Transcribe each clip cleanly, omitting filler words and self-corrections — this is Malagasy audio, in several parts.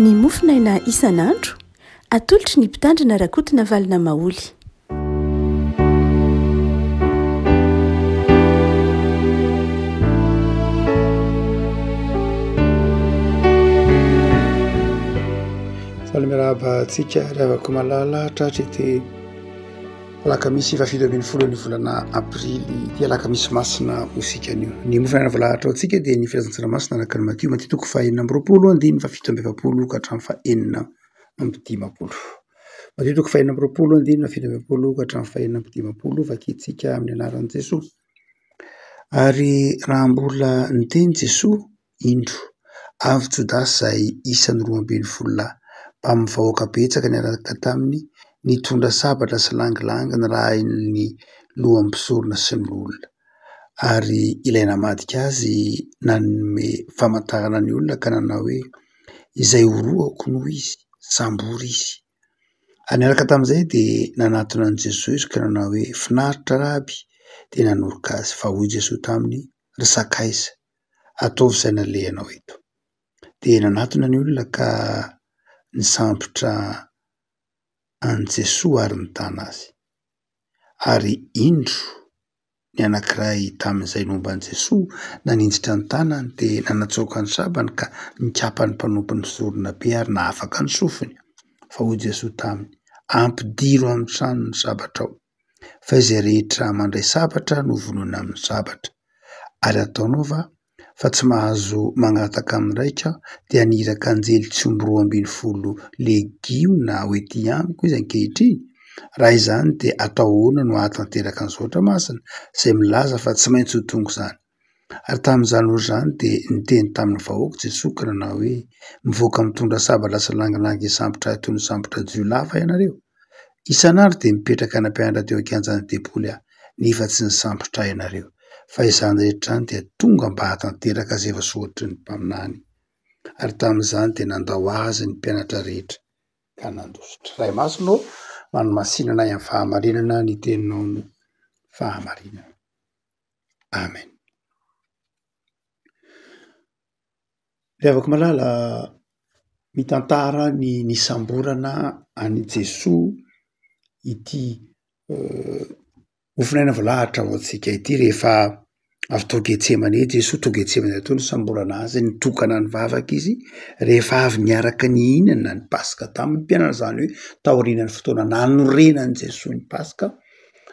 Ny mofonaina isan'andro, atolotry ny Mpitandrina Rakotonavalona Maholy. Faly miarahaba antsika ry havako malala tratry ity alakamisy faha 17 ny volana aprily ity alakamisy masina ho isika anio. Ny mofo aina voalahatra ho antsika dia ny filazantsara masina araka ny Matio, Matio toko faha 26 andininy faha 47 ka hatramin'ny faha 56. Matio toko faha 26 andininy faha 47 ka hatramin'ny faha 56 vakintsika amin'ny anaran'i Jesoa. Ary raha mbola niteny Jesoa, indro, avy Jodasy izay isan'ny 12 lahy, mbamin'ny vahoaka betsaka niaraka taminy, nitondra sabatra sy langilangy nirahin'ny lohan'ny mpisorona sy ny loholona. Ary ilay namadika azy nanome famantarana ny olona ka nanao hoe, Izay horohako no izy, sambory izy. Ary niaraka tamin'izay dia nanatona an'i Jesoa izy ka nanao hoe, Finaritra Raby! Dia nanoroka azy. Fa hoy Jesoa taminy, Ry sakaiza, ataovy izay nalehanao eto. Dia nanatona ny olona ka nisambotra an'i Jesoa ary nitana azy. Ary indro ny anankiray tamin'izay nomba an'i Jesoa naninjitra ny tanany dia nanatsoaka ny sabany ka nikapa ny mpanompon'ny mpisorona be ary nahafaka ny sofiny. Fa hoy Jesoa taminy, Ampidiro amin'ny trano ny sabatrao, fa izay rehetra mandray sabatra no vonoina amin'ny sabatra. Ary ataonao va fa tsy mahazo mangataka amin'ny Raiko aho, dia haniraka anjely tsy omby 12 legiona ho ety amiko izy ankehitriny? Raha izany dia atao ahoana no hahatanteraka ny soratra masina izay milaza fa tsy maintsy ho tonga izany? Ary tamin'izany ora izany dia niteny tamin'ny vahoaka Jesoa ka nanao hoe, Mivoaka mitondra sabatra sy langilangy hisambotra ahy toy ny sambotra jiolahy va ianareo? Isan'andro dia mipetraka nampianatra teo an-kianjan'ny tempoly aho, nefa tsy nisambotra ahy ianareo. Fa izany rehetra izany dia tonga mba hahatanteraka izay efa soratry ny mpaminany. Ary tamin'izany dia nandao azy ny mpianatra rehetra ka nandositra. Ray Masina ô, manomasina anay amin'ny fahamarinana, ny teninao no fahamarinana. Amen. Ry havako malala, mitantara ny nisamborana an'i Jesoa ity mofonaina voalahatra ho antsika ity rehefa avy tao Getsemane Jesoa, tao Getsemane tao nisamborana azy, nitokana nivavaka izy rehefa avy niaraka nihinana ny paska tamin'ny mpianany, izany hoe taorianan'ny fotoana nanorenan'i Jesoa ny paska,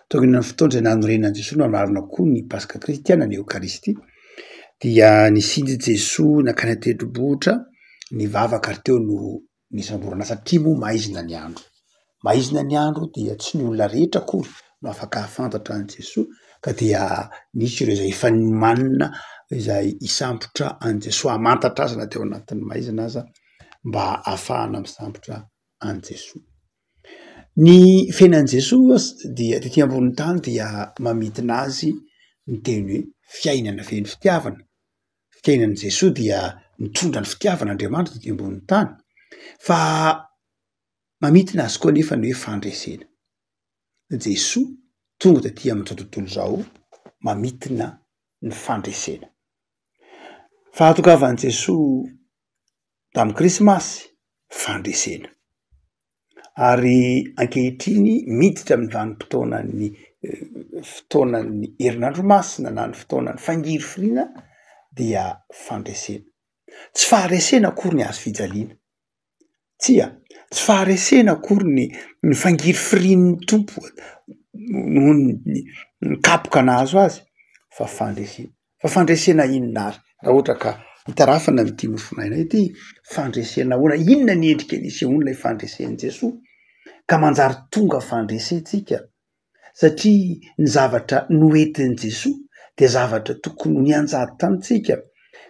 taorianan'ny fotoana izay nanorenan'i Jesoa no namarina koa ny paska kristiana, ny eokaristia. Dia nisinda i Jesoa nankany an-tendrombohitra nivavaka ary teo no nisamborana satria moa maizina ny andro. Maizina ny andro dia tsy ny olona rehetra akory no afaka hahafantatra an'i Jesoa ka dia nisy ireo izay efa nomanina izay hisambotra an'i Jesoa, hamantatra azy na teo anatin'ny maizina aza mba hahafahana misambotra an'i Jesoa. Ny fiainan'i Jesoa dia tety ambonin'ny tany dia mamintina azy ny teny hoe fiainana feno fitiavana. Fiainan'i Jesoa dia nitondra ny fitiavana Andriamanitra tety ambonin'ny tany fa mamintina azy koa anefa ny hoe fandresena. Jesoa tonga taty amin'izao tontolo izao mamintina ny fandresena. Fahatongavan'i Jesoa tamin'ny krismasy, fandresena. Ary ankehitriny miditra amin'ny vanim-potoanan'ny fotoanan'ny herinandro masina na ny fotoanan'ny fangirifiriana dia fandresena. Tsy faharesena akory ny hazo fijaliana, tsia, tsy faharesena akory ny ny fangirifirian'ny Tompo noho ny ny kapoka nahazo azy fa fandresena. Fa fandresena inona ary raha ohatra ka itarafana an'ity mofonaina ity? Fandresena ahoana? Inona ny endrika nisehoan'ilay fandresen'i Jesoa ka manjary tonga fandresentsika? Satria ny zavatra noentin'i Jesoa dia zavatra tokony ho nianjady tamintsika.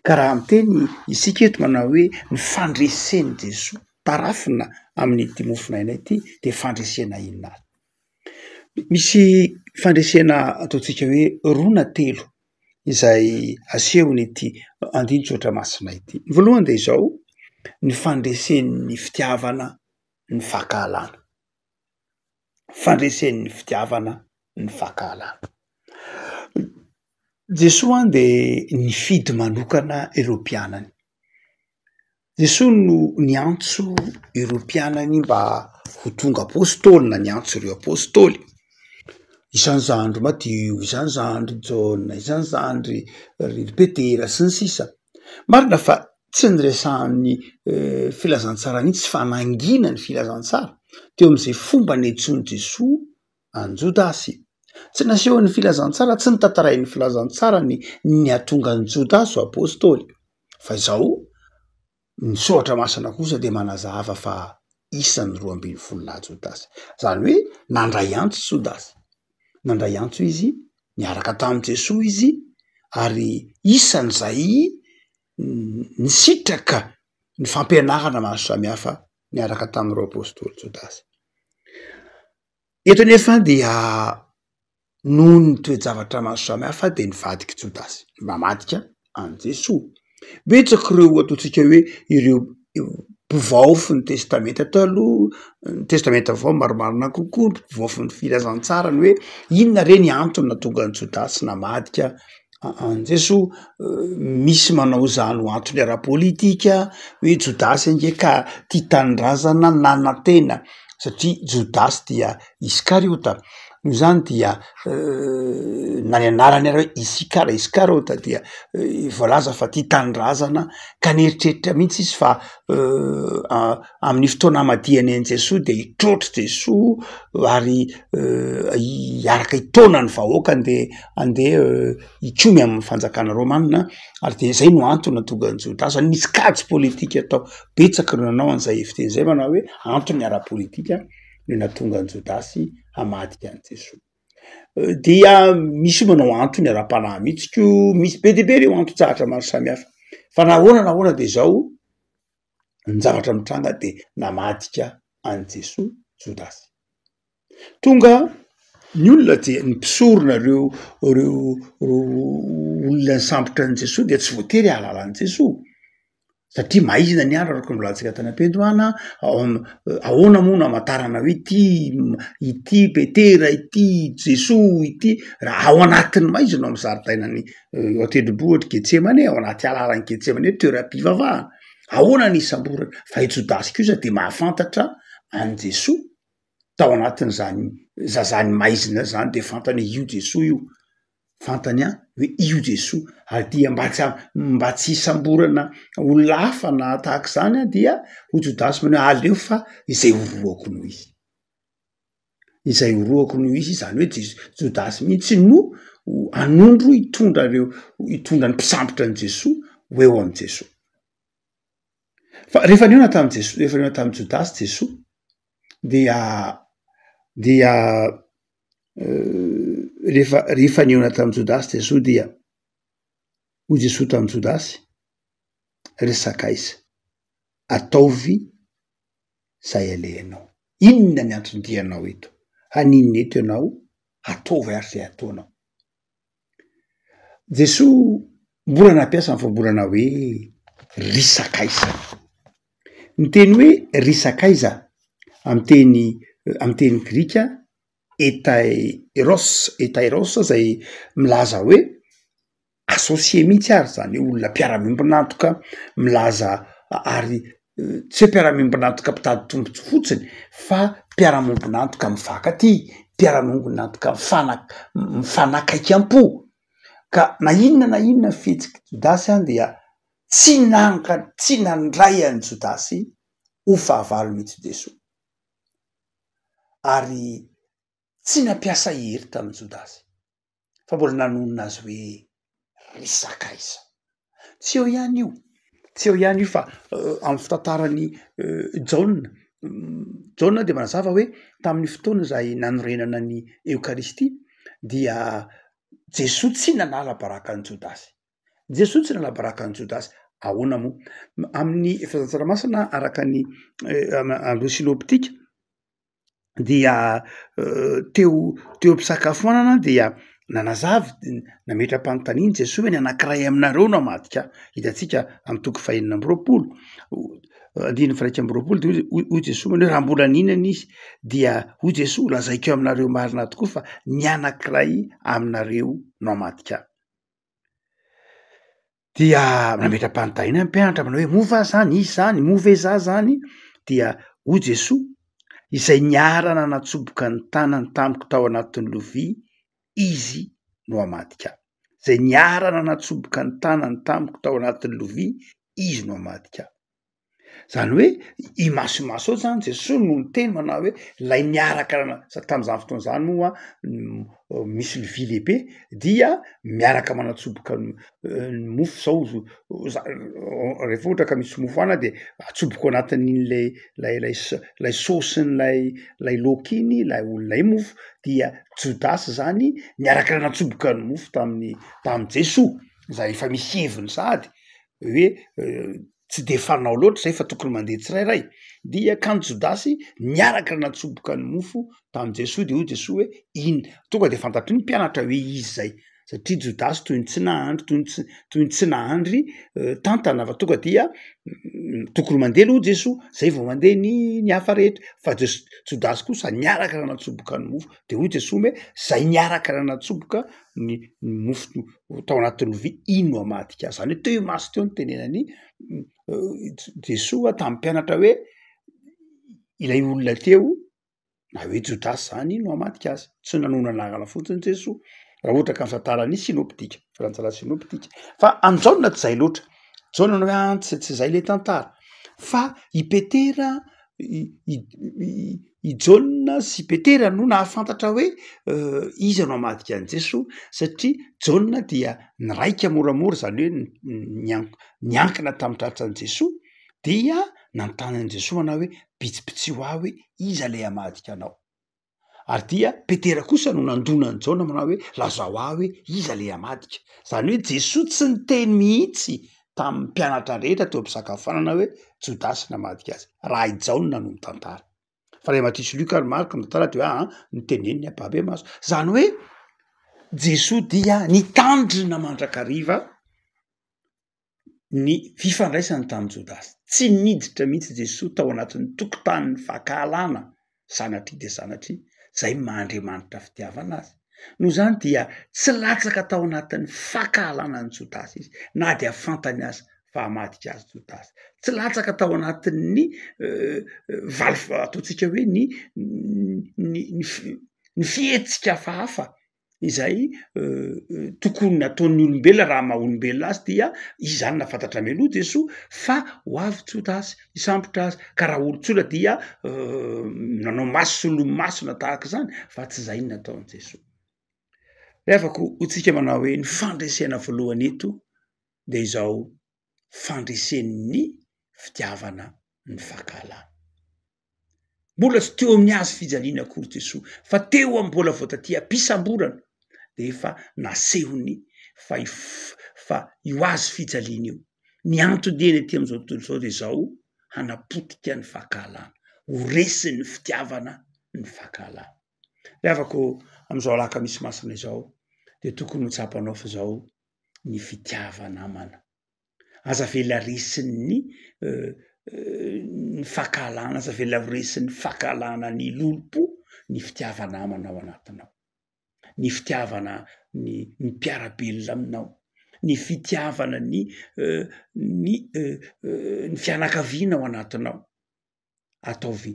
Ka raha miteny isika eto manao hoe ny fandresen'i Jesoa tarafina amin'ity mofonaina ity dia fandresena inona ary? Misy fandresena ataontsika hoe roa na telo izay asehon'ity andinin-tsoratra masina ity. Ny voalohany dia izao, ny fandresen'ny fitiavana ny fankahalana, fandresen'ny fitiavana ny fankahalana. Jesoa dia nifidy manokana ireo mpianany. Jesoa no niantso ireo mpianany mba ho tonga apôstôly na niantso ireo apôstôly. Isan'izany ry Matio, isan'izany ry Jaona, isan'izany ry ry Petera sy ny sisa. Marina fa tsy niresahan'ny filazantsara mihitsy fa nangina ny filazantsara teo am'izay fomba niantsoan'i Jesoa an'i Jodasy. Tsy nasehon'ny filazantsara, tsy notantarain'ny filazantsara ny nihatonga an'i Jodasy ho apôstôly. Fa izao, ny soratra masina kosa dia manazava fa isan'ny 12 lahy Jodasy. Izany hoe nandray antso Jodasy, nandray antso izy, niaraka tamin'i Jesoa izy ary isan'izay nisitraka ny fampianarana maro samihafa niaraka tamin'ireo apôstôly Jodasy. Eto anefa dia noho ny toe-javatra maro samihafa dia nivadika i Jodasy, namadika an'i Jesoa. Betsaka ireo ataontsika hoe ireo mpivaofy ny testamenta taloha, ny testamenta vaovao marimarina kokoa, mpivaofy ny filazantsara ny hoe inona re ny antony nahatonga an'i Jodasy namadika an'i Jesoa. Misy manao izany ho antony ara-pôlitika hoe Jodasy ange ka tia tanindrazana nanantena satria Jodasy dia Iskariota, noho izany dia na ny anarany ary hoe Isikara, Iskariota dia voalaza fa tia tanindrazana ka nieritreritra mihitsy izy fa amin'ny fotoana hamadihany an'i Jesoa de hitrotro Jesoa ary hiaraka hitaona ny vahoaka andeha andeha hikomy amin'ny fanjakana rômanina ary de zay no antony nahatonga an'i Jodasy, zany misy kajy pôlitika atao, betsaka no nanao an'izay heviteny zay manao hoe antony ara-pôlitika no nahatonga an'i Jodasy hamadika an'i Jesoa. Dia misy manao antony ara-panahy mihitsy ko, misy be dia be ireo anton-javatra maro samihafa, fa na ahoana na ahoana de zao ny zavatra mitranga de namadika an'i Jesoa Jodasy. Tonga ny olona dia ny mpisorona reo reo reo olona nisambotra an'i Jesoa dia tsy voatery hahalala an'i Jesoa satria maizina ny andro araka ny volantsika tany am-piandohana, ahoana moa no hamantarana hoe ity ity Petera, ity Jesoa ity, raha ao anatin'ny maizina ao amy zaridainan'ny eo an-tendrombohitr'i Getsemane, ao anaty alalan'i Getsemane, toeram-pivavahana, ahoana ny hisamborana? Fa i Jodasy kosa de mahafantatra an'i Jesoa tao anatin'izany zazany maizina zany de fantany hoe io Jesoa io, fantany an hoe io Jesoa ary dia mba tsy mba tsy hisamborana olona hafa na tahaka izany an dia hoy Jodasy manao hoe aleo fa izay horohako no izy, izay horohako no izy, izany hoe Jes- Jodasy mihitsy no hanondro hitondra ireo hitondra ny mpisambotra an'i Jesoa ho eo amin'i Jesoa. Fa rehefa nihaona tamin'i Jesoa, rehefa nihaona tamin'i Jodasy Jesoa dia dia rehefa rehefa nihaona tamin'i Jodasy Jesoa dia hoy Jesoa tamin'i Jodasy, ry sakaiza, ataovy zay alehanao. Inona ny anton-dianao eto? Haninona eto ianao? Ataovy ary zay ataonao. Jesoa mbola nampiasa ny voambolana hoe ry sakaiza. Ny teny hoe ry sakaiza amy teny amy teny grika hetairos, hetairos zay milaza hoe associé mihitsy ary zany hoe olona mpiara-miombon'antoka milaza ary tsy hoe mpiara-miombon'antoka mpitady tombotsoa fotsiny fa mpiara-miombon'antoka mifankatia, mpiara-miombon'antoka mifana- mifanakaiky am-po, ka na inona na inona fihetsik'i Jodasy an dia tsy nanka- tsy nandray an'i Jodasy ho fahavalo mihitsy Jesoa ary tsy nampiasa hery tamin'i Jodasy. fa mbola nanonona azy hoe ry sakaiza. Tsy eo ihany io, tsy eo ihany io fa amin'ny fitantaran'i Jaona, Jaona dia manazava hoe tamin'ny fotoana izay nanorenana ny Eokaristia dia Jesoa tsy nanala baraka an'i Jodasy, Jesoa tsy nanala baraka an'i Jodasy, ahoana moa? Amin'ny filazantsara masina araka ny amin'ireo sinôptika dia teo teo am-pisakafoanana dia nanazava, nametra-panontaniana Jesoa hoe ny anankiray aminareo no hamadika ahy, hitantsika amin'ny toko fahenina amby roapolo, andininy faha iraika amby roapolo de hoy hoy Jesoa manao hoe raha mbola nihinana izy dia hoy Jesoa lazaiko aminareo marina tokoa fa ny anankiray aminareo no hamadika ahy. Dia nametra-panontaniana ny mpianatra manao hoe moa va zany izy zany, moa ve za zany? Dia hoy Jesoa, izay niara-nanatsoboka ny tanany tamiko tao anatin'ny lovia, izy no hamadika ahy. Izay niara-nanatsoboka ny tanany tamiko tao anatin'ny lovia, izy no hamadika ahy. Zany hoe imasoimaso eo zany Jesoa no niteny manao hoe lay niaraka nana- tam'zany fotoana zany moa misy lovia lehibe dia miaraka manatsoboka ny mofo zao za- rehefa ohatra ka misy mofo ana de atsoboko anatin'iny le lay lay s- lay saosin'lay lay laoka iny lay olona mofo dia Jodasy zany niaraka nanatsoboka ny mofo tamin'ny tamin'i Jesoa zay efa misy heviny sahady hoe tsy de fanao loatra zay fa tokony mandeha tsirairay, dia kanjo Jodasy niaraka natsoboka ny mofo tamin'i Jesoa de hoy Jesoa hoe iny, tonga de fantatry ny mpianatra hoe izy zay satria Jodasy toy ny tsy nahandry toy ny tsy toy ny tsy nahandry tantana fa tonga dia tokony mandeha aloha Jesoa zay vao mandeha ny ny hafa rehetra fa Jes- Jodasy kosa niaraka nanatsoboka ny mofo de hoy Jesoa hoe zay niaraka nanatsoboka ny ny mofo tao anatin'ny lovia iny no hamadika azy, zany hoe teo imaso teo no nitenenan'i Jesoa tamin'ny mpianatra hoe ilay olona teo na hoe Jodasy zany no hamadika azy, tsy nanonona anarana fotsiny Jesoa raha ohatra ka ny tantaran'ny sinôptika, filazantsara sinôptika, fa any Jaona tsy zay loatra, Jaona nanao hoe ah tsy tsy zay le tantara fa i Petera i i Jaona sy Petera no nahafantatra hoe iza no hamadika an'i Jesoa satria Jaona dia niraika moramora zany hoe nian- niankina tamin'ny tratran'i Jesoa dia nanontany an'i Jesoa manao hoe bitsibitsio ahy hoe iza lay hamadika anao? Ary dia Petera kosa no nandona an'i Jaona manao hoe lazao ahy hoe iza le hamadika? Zany hoe Jesoa tsy niteny mihitsy tamin'ny mpianatra rehetra teo am-pisakafoanana hoe Jodasy namadika azy, raha i Jaona no mitantara. Fa raha i Matio sy Lioka ary Marka no mitantara de hoe aa noteneniny ampahibemaso. Zany hoe Jesoa dia nitandrina mandrakariva ny fifandraisany tamin'i Jodasy. Tsy niditra mihitsy Jesoa tao anatin'ny tokotanin'ny fankahalana, sanatria dia sanatria, izay maha Andriamanitra fitiavana azy. Noho izany dia tsy latsaka tao anatin'ny fankahalana an'i Jodasy izy, na dia fantany aza fa hamadika azy Jodasy. Tsy latsaka tao anatin'ny valy- ataontsika hoe ny ny ny fihetsika hafahafa izay tokony nataon'ny olombelona raha maha olombelona azy dia izy zany nahafantatra mialoha Jesoa fa ho avy Jodasy hisambotra azy ka raha olon-tsotra dia nanao maso solomaso na tahaka izany fa tsy izay no nataon'i Jesoa. Ry havako hoy tsika manao hoe ny fandresena voalohany eto de izao fandresen'ny fitiavana ny fankahalana. Mbola tsy teo amin'ny hazo fijaliana akory Jesoa fa teo amin'ny mbola vao taty am-pisamborana de efa nasehony fa fa io hazo fijaliana io, ny anton-diany aty amin'izao tontolo izao de izao, hanapotika ny fankahalana, ho resin'ny fitiavana ny fankahalana. Ry havako amin'izao alakamisy masina izao de tokony ho tsapanao fa izao ny fitiava-namana. Aza avela resin'ny ny fankahalana, aza avela ho resin'ny fankahalana ny lolompo ny fitiava-namana ao anatinao, ny fitiavana ny ny mpiara-belona aminao, ny fitiavana ny ny ny fianakaviana ao anatinao, ataovy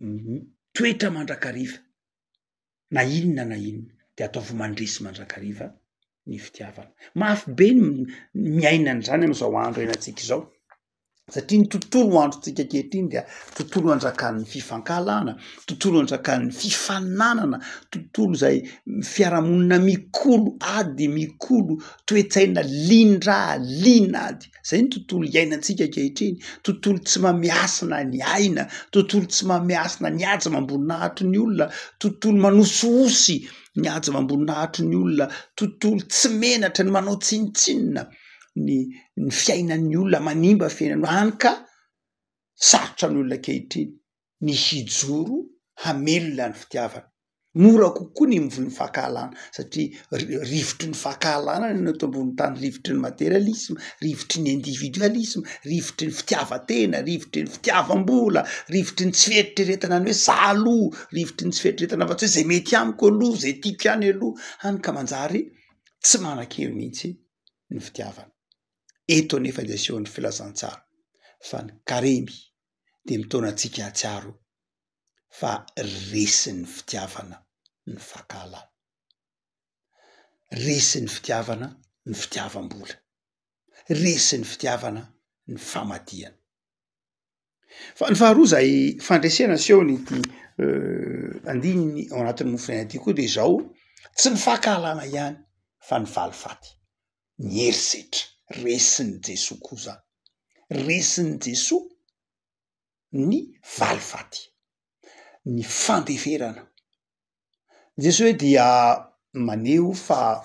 mitoetra mandrakariva. na inona na inona de ataovy mandresy mandrakariva ny fitiavana. Mafy be ny miaina an'izany am'izao andro iainantsika izao satria ny tontolo androntsika ankehitriny dia tontolo anjakan'ny fifankahalana, tontolo anjakan'ny fifaninanana, tontolo izay fiarahamonina mikolo ady, mikolo toe-tsaina lian-draha, lian'ady. Zay ny tontolo iainantsika ankehitriny, tontolo tsy mamiasina ny aina, tontolo tsy mamiasina ny haja amam-boninahitry ny olona, tontolo manosihosy ny haja amam-boninahitry ny olona, tontolo tsy menatra ny manao tsinontsinona ny ny fiainan'ny olona, manimba fiainana, hany ka sarotra ny olona ankehitriny. ny hijoro hamelona ny fitiavana. Mora kokoa ny mivoy ny fankahalana satria rivotry ny fankahalana ny eto ambony tany, rivotry ny materialisma, rivotry ny individualisme, rivotry ny fitiavan-tena, rivotry ny fitiavam-bola, rivotry ny tsy fieritreretana ny hoe za aloha, rivotry ny tsy fieritreretana afa-tsy hoe zay mety amiko aloha, zay tiako ihany aloha, hany ka manjary tsy manan-kery mihitsy ny fitiavana. Eto anefa dia asehon'ny filazantsara fa ny karemy dia mitaona antsika hahatsiaro fa resin'ny fitiavana ny fankahalana. Resin'ny fitiavana ny fitiavam-bola. Resin'ny fitiavana ny famadihana. Fa ny faharoa izay fandresena asehony ity andininy ao anatin'ny mofonaina ity koa de izao, tsy ny fankahalana ihany fa ny valifaty, ny herisetra, resin'i Jesoa koa zany, resin'i Jesoa ny valifaty, ny fandeferana. Jesoa dia maneho fa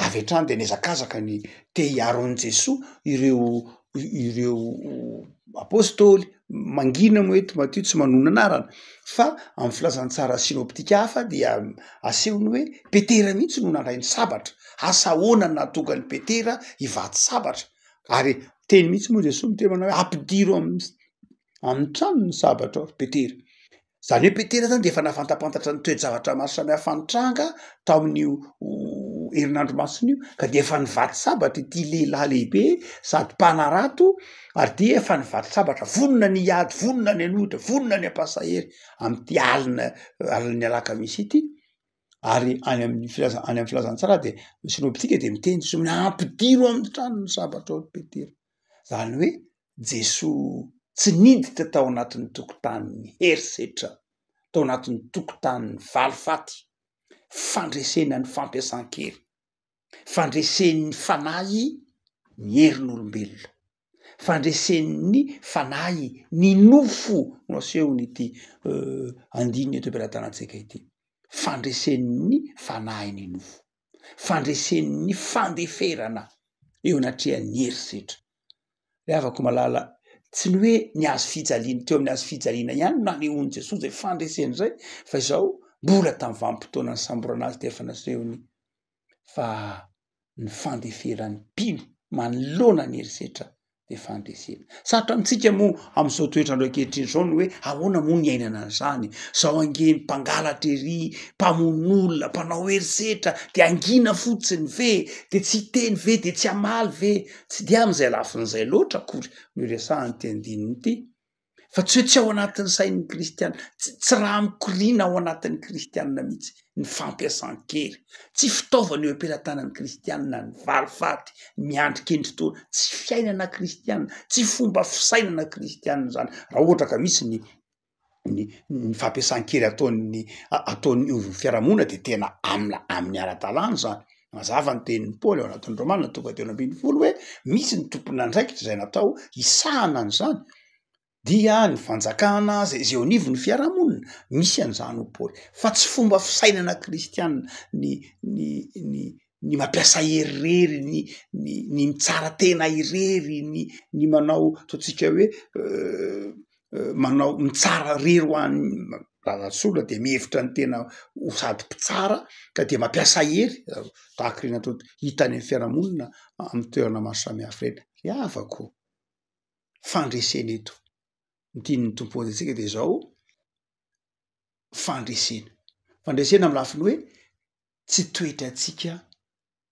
avy hatrany dia nihazakazaka ny te hiaro an'i Jesoa ireo ireo apôstôly, mangina moa eto Matio tsy manonona anarana fa amin'ny filazantsara sinôptika hafa dia asehony hoe Petera mihitsy no nandray ny sabatra, asa ahoana no nahatonga an'i Petera hivatsy sabatra ary teny mihitsy moa Jesoa miteny manao hoe ampidiro amin'ny amin'ny trano ny sabatrao ry Petera. Izany hoe Petera zany de efa nahafantapantatra ny toe-javatra maro samihafa nitranga tao amin'io herinandro masina io ka de efa nivaty sabatra ity lehilahy lehibe sady mpanarato ary dia efa nivaty sabatra, vonona ny hiady, vonona ny hanohitra, vonona ny hampasahery amin'ity alina alin'ny alakamisy ity. Ary any amin'ny filaza- any amin'ny filazantsara de ny sinoptika de miteny izy hoe ampidiro amin'ny trano ny sabatrao ry Petera. Zany hoe Jesoa tsy niditra tao anatin'ny tokotanin'ny herisetra, tao anatin'ny tokotanin'ny valifaty, fandresena ny fampiasan-kery, fandresen'ny fanahy ny herin'olombelona, fandresen'ny fanahy ny nofo no asehon'ity andininy eto am-pelatanantsika ity, fandresen'ny fanahy ny nofo, fandresen'ny fandeferana eo anatrehan'ny herisetra. Ry havako malala, tsy ny hoe ny hazo fijaliana, teo amin'ny hazo fijaliana ihany no nanehoan'i Jesoa izay fandresena izay, fa izao mbola tamin'ny vanim-potoana nisamborana azy dia efa nasehony fa ny fandeferan'ny mpino manoloana ny herisetra dia fandresena. Sarotra amintsika moa amin'izao toetr'andro ankehitriny izao ny hoe ahoana moa ny iainana an'izany? Zao ange ny mpangalatra ery, mpamono olona, mpanao herisetra, de hangina fotsiny ve? De tsy hiteny ve? De tsy hamaly ve? Tsy dia amin'izay lafiny izay loatra akory no iresahan'ity andininy ity, fa tsy hoe tsy ao anatin'ny sain'ny kristiana, tsy tsy raha mikoriana ao anatin'ny kristiana mihitsy ny fampiasan-kery, tsy fitaovana eo am-pelatanan'ny kristiana ny valifaty, miandry kendritoana, tsy fiainana kristiana, tsy fomba fisainana kristiana izany, raha ohatra ka misy ny ny ny fampiasan-kery ataon'ny ataon'ny ovy fiarahamonina de tena amina amin'ny ara-dalàna zany, mazava ny tenin'i Paoly ao anatin'ny Romana toko fahatelo ambin'ny folo hoe misy ny tompon'andraikitra izay natao hisahana an'izany dia ny fanjakana zay zay eo anivon'ny fiarahamonina, misy an'izany hoy Paoly fa tsy fomba fisainana kristiana ny ny ny ny mampiasa hery irery, ny ny ny mitsara tena irery, ny ny manao ataontsika hoe manao mitsara rery ho an'ny Rasola de mihevitra ny tena ho sady mpitsara ka de mampiasa hery tahaka ireny atao hita any amin'ny fiarahamonina amin'ny toerana maro samihafa ireny. Ry havako ô, fandresena eto, ny tian'ny Tompo ho antsika de zao, fandresena, fandresena amin'ny lafiny hoe tsy toetrantsika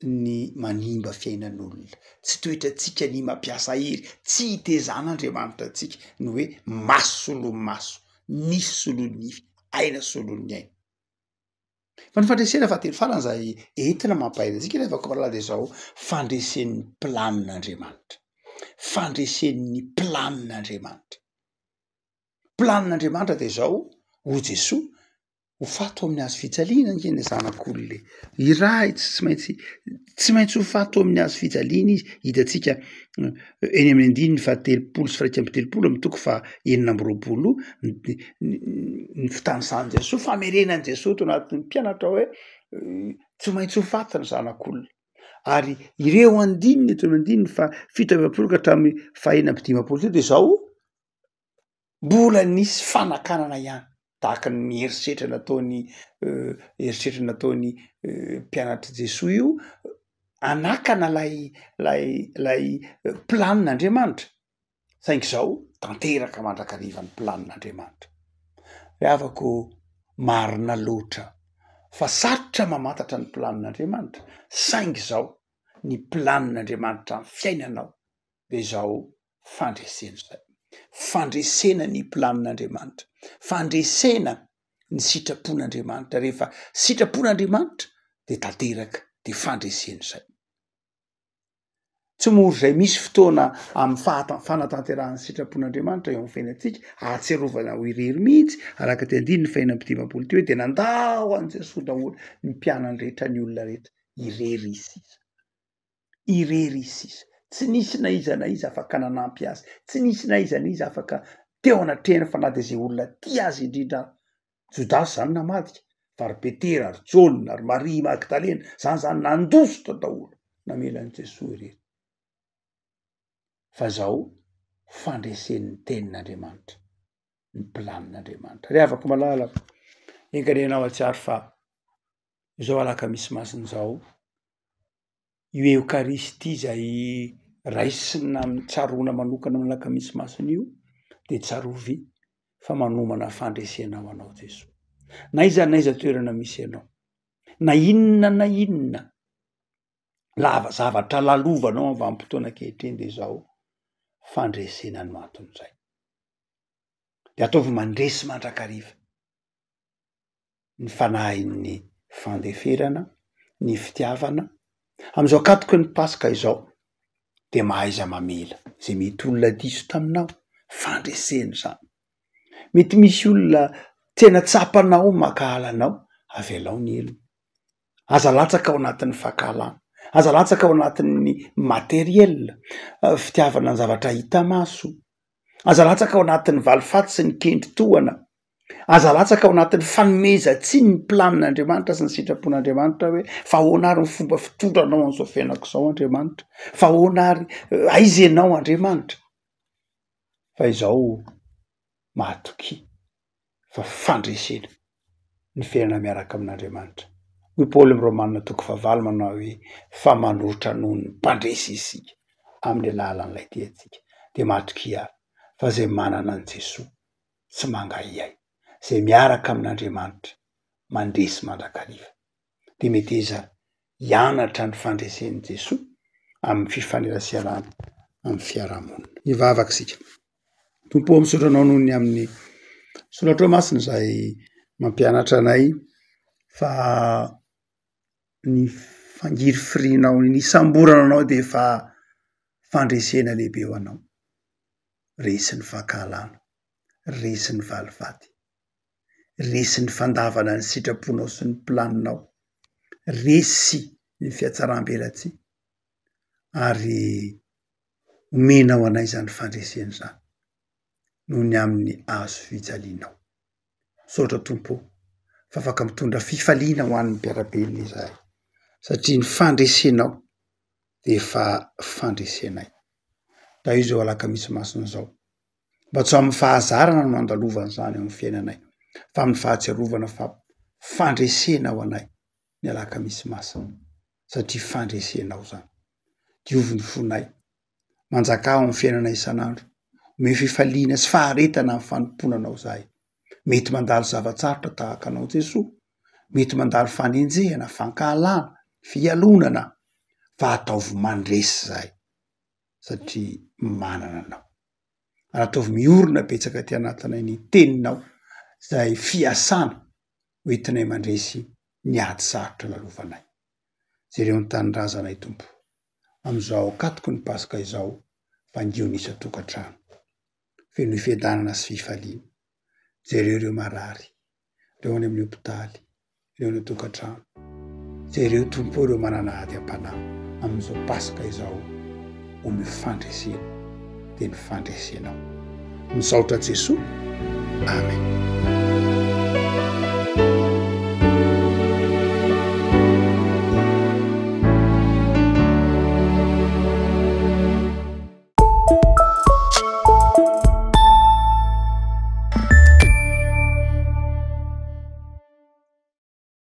ny manimba fiainan'olona, tsy toetrantsika ny mampiasa hery, tsy itezan'Andriamanitra antsika ny hoe maso solon'ny maso, nify solon'ny nify, aina solon'ny aina. Fa ny fandresena fahatelo farany izay entina mampahery antsika rehefa koa de zao, fandresen'ny planin'Andriamanitra, fandresen'ny planin'Andriamanitra. Planin'Andriamanitra de zao, hoy Jesoa, Ho faty ao amin'ny hazo fijaliana ange ny zanak'olona e. Iray tsy tsy maintsy tsy maintsy ho faty ao amin'ny hazo fijaliana izy. Hitantsika eny amin'ny andininy fahatelopolo sy firaika amby telopolo amin'ny toko faha 26 ny fitanisan'i Jesoa, famerenan'i Jesoa tao anatin'ny mpianatra hoe tsy maintsy ho faty ny zanak'olona. Ary ireo andininy eto amin'ny andininy faha 47 ka hatramin'ny faha 56 teo de zao, Mbola nisy fanakanana ihany tahaka ny herisetra nataon'ny herisetra nataon'ny mpianatr'i Jesoa io hanakana lay lay lay planin'Andriamanitra saingy zao tanteraka mandrakariva ny planin'Andriamanitra. Ry havako ô, marina loatra fa sarotra mamantatra ny planin'Andriamanitra saingy zao ny planin'Andriamanitra amin'ny fiainanao. De izao fandresena izay. Fandresena ny planin'Andriamanitra, fandresena ny sitrapon'Andriamanitra. Rehefa sitrapon'Andriamanitra de tanteraka, de fandresena izay. Tsy mora izay misy fotoana amin'ny fahata- fanatanterahana ny sitrapon'Andriamanitra eo amin'ny fiainantsika, ahatsiarovana ho irery mihitsy, araka ity andininy fahenina amby 50 ity hoe de nandao an'i Jesoa daholo ny mpianany rehetra, ny olona rehetra, irery izy sisa. Irery izy sisa. Tsy nisy na iza na iza afaka nanampy azy, tsy nisy na iza na iza afaka teo anatrehany fa na dia izay olona tia azy indrindra ary. Jodasy izany namadika, fa ry Petera, ry Jaona, ry Maria Magdalena, zany zany nandositra daholo, namela an'i Jesoa irery. Fa zao fandresen'ny tenin'Andriamanitra, ny planin'Andriamanitra. Ry havako malala, enga anie ianao hahatsiaro fa izao alakamisy masina izao, io Eokaristia izay raisina amin'ny tsaroana manokana amin'ny alakamisy masina io de tsarovy fa manomana fandresena ho anao Jesoa. Na aiza na aiza toerana misy anao, na inona na inona lava zavatra lalovanao amin'ny vanim-potoana ankehitriny de izao fandresena no anton'izay. De ataovy mandresy mandrakariva. ny fanahin'ny fandeferana, ny fitiavana, amin'izao ankatoky ny Paska izao dia mahaiza mamela izay mety olona diso taminao, fandresena izany. Mety misy olona tena tsapanao mankahala anao, avelao ny helony. Aza latsaka ao anatin'ny fankahalana, aza latsaka ao anatin'ny materiel, fitiavana ny zavatra hita maso, aza latsaka ao anatin'ny valifaty sy ny kendry tohana. Aza latsaka ao anatin'ny fanomezan-tsiny ny planin'Andriamanitra sy ny sitrapon'Andriamanitra hoe fa ahoana ary ny fomba fitondranao an'izao fiainako izao Andriamanitra? Fa ahoana ary, aiza ianao Andriamanitra? Fa izao mahatokia fa fandresena ny fiainana miaraka amin'Andriamanitra. Hoy Paoly amin'ny Romana toko fahavalo manao hoe fa manoritra noho ny mpandresy isika amin'ny alalan'ilay tia antsika. Dia mahatokia ary fa izay manana an'i Jesoa tsy mangahiahy, izay miaraka amin'Andriamanitra, mandresy mandrakariva. Dia meteza hianatra ny fandresen'i Jesoa amin'ny fifaneraserana amin'ny fiarahamonina. Hivavaka isika. Tompo ô, misaotra Anao noho ny amin'ny soratrao masina izay mampianatra anay fa ny fangirifirianao, ny nisamborana anao dia efa fandresena lehibe ho anao. Resy ny fankahalana, resy ny valifaty, resy ny fandavana ny sitraponao sy ny planinao, resy ny fihatsaram-belatsihy ary omenao anay izany fandresena izany noho ny amin'ny hazo fijalianao. Misaotra Tompo ô fa afaka mitondra fifaliana ho an'ny mpiara-belona izahay satria ny fandresenao dia efa fandresenay. Tahizo izao alakamisy masina izao mba tsy ho amin'ny fahazarana no andalovana izany eo amin'ny fiainanay fa amin'ny fahatsiarovana fa fandresena ho anay ny alakamisy masina satria fandresenao izany. Diovy ny fonay, manjakà ao amin'ny fiainana isan'andro, omeo fifaliana sy faharetana amin'ny fanompoana anao izahay. Mety mandalo zava-tsarotra tahaka anao Jesoa, mety mandalo fanenjehana, fankahalana, fialonana, fa ataovy mandresy izahay satria manana anao. Ary ataovy miorina betsaka aty anatinay ny teninao izay fiasana hoentinay mandresy ny ady sarotra lalovanay. Jereo ny tanindrazanay Tompo. Amin'izao ankatoky ny Paska izao, vangio ny isan-tokantrano. Fenoy fiadanana sy fifaliana. Jereo ireo marary, ireo any amin'ny hopitaly, ireo any an-tokantrano. Jereo Tompo ireo manana ady am-panahy amin'izao Paska izao, omeo fandresena, dia ny fandresenao. Misaotra Jesoa. Amen.